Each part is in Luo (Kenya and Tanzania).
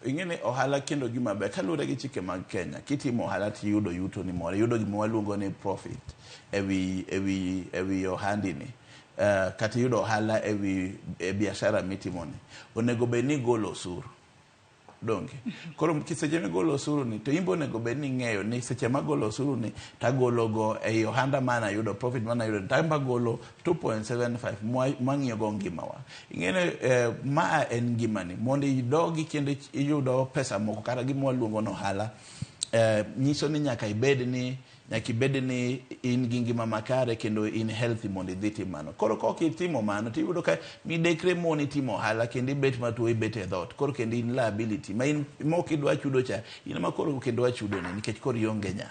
Ing'e ni ohala kendo gima ber kaluwore gi chike mag Kenya, kitimo ohala tiyudo yuto ni moro, iyudo gima waluongo ni profit ewi ewi ewi ohandi ni. Kata iyudo ohala ewi e biashara mitimo ni. Onego bed ni igolo osuru. Donge? Koro seche migolo osuru ni to in be onego bed ni ing'eyo ni seche magolo osuru ni tagolo go ei ohanda mane ayudo profit mane ayudo to anbe agolo 2.75 mwang'iyo go ngimawa. Ing'e ni ma en ngimani. Mondo idogi kendo iyudo pesa moko kata gima waluongo ni ohala nyiso ni nyaka ibed ni nyaka ibed ni in gi ngima makare kendo in healthy mondo idhi tim mano. Koro kok itimo mano tiyudo ka midekre moni timo ohala kendo ibet matuo ibet e dhoot. Koro kendo in liability ma in mok idwa chudo cha in ema koro kendo wachudoni nikech koro ionge nyalo.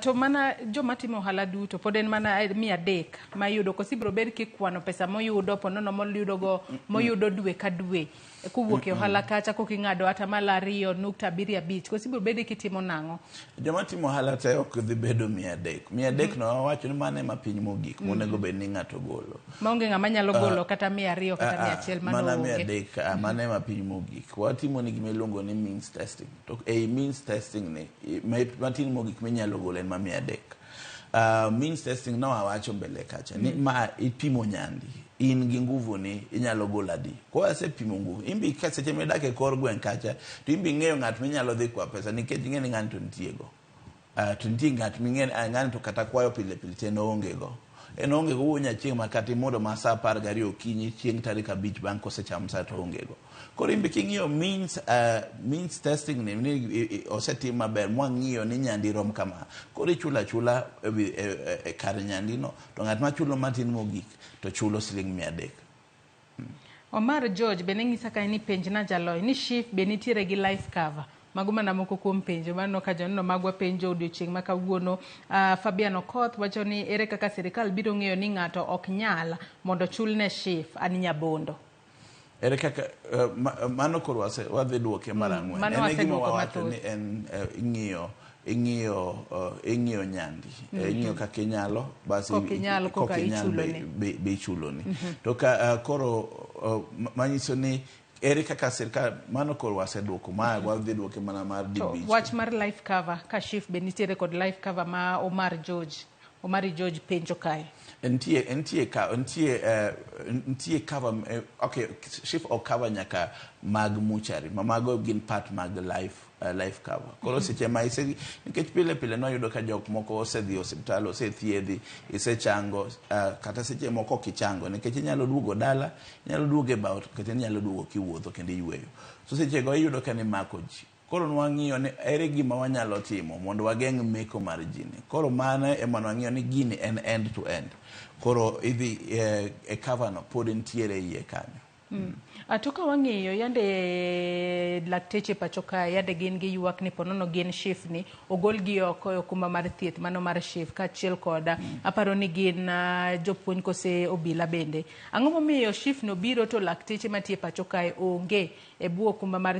To mana joma timo ohala duto pod en mana 300 ma iyudo koso ibiro bed kikwano pesa moyudo ponono moyudo go moyudo dwe ka dwe kowuok e ohala kacha koka ing'ado atamalo 2.75 koso ibiro bed kitimo nang'o? Joma timo ohala te ok dhi bedo 300. 300 no wawacho ni mano ema piny mogik monego bed ni ng'ato golo. Maonge ng'ama nyalo golo kata 200 kata 100 mano Mana mia onge. adek mano ema piny mogik. Watimo ni gima iluongo ni means testing. To ei means testing ni matin mogik minyalo golo en ma 300. Means testing no awacho mbele kacha ni ma ipimo nyandi in gi nguvu ni inyalo golo adi. Koro asepimo nguvu. Imbi ka seche midak e kor gweng' kacha to imbi ing'eyo ng'at minyalo dhi kwa pesa nikech ing'e ni ng'ani to nitie go. To nitie ng'at ming'e ni ng'ani to kata kwayo pile pile to en oonge go. En oonge go wuo chieng' ma kata imondo ma saa 12 okinyi chieng' tarik 5 bang' kosecham sa to oonge go. Koro imbe king'iyo means testing ni osetim maber mwang'iyo ni nyandi rom kama. Koro ichulo achula e kar nyandi no to ng'at machulo matin mogik to chulo siling 300. Omar George bende ng'isa kae ni penjna jalony ni SHIF be nitiere gi life cover. Mago mana moko kuom penjo maneno ka joneno magwa penjo odiochieng' ma kawuono. Fabian Okoth wacho ni ere kaka sirikal biro ng'eyo ni ng'ato ok nyal mondo chulne SHIF an Nyabondo. Ere kaka mano koro wadhi duoke mar ang'wen. Mano En e gima waseduoko wawacho ni mathoth. en ing'iyo nyandi. Ing'iyo kaka inyalo bas Kok inyal koka kok inyal ichuloni. be ichuloni. To ka koro manyiso ni ere kaka sirikal mano koro waseduoko ma wadhi duoke mana mar To DBH. wach mar life cover ka SHIF be nitiere kod life cover ma Omar George Omari George penjo kae. Nitie cover okay SHIF ok cover nyaka mag muchari ma mago gin part mag life cover. Koro seche ma ise nikech pile pile nwayudo ka jok moko osedhi e osiptal osethiedhi isechango kata seche moko ok ichango nikech inyalo duogo dala inyalo duogo e bao kata inyalo duogo kiwuotho kendo iyweyo. So seche go iyudo ka nimako ji. Koro nwang'iyo ni ere gima wanyalo timo mondo wageng' meko mar ji ni. Koro mano ema nwang'iyo ni gini en end to end. Koro idhi e cover no pod nitiere iye kanyo. To ka wang'iyo yande lakteche pacho kae yande gin gi ywak ni ponono gin SHIF ni ogol gi oko e okumba mar thieth mano mar SHIF kaachiel kod aparo ni gin jopuonj kose obila bende. Ang'o momiyo SHIF no biro to lakteche mantie pacho kae onge e bwo okumba mar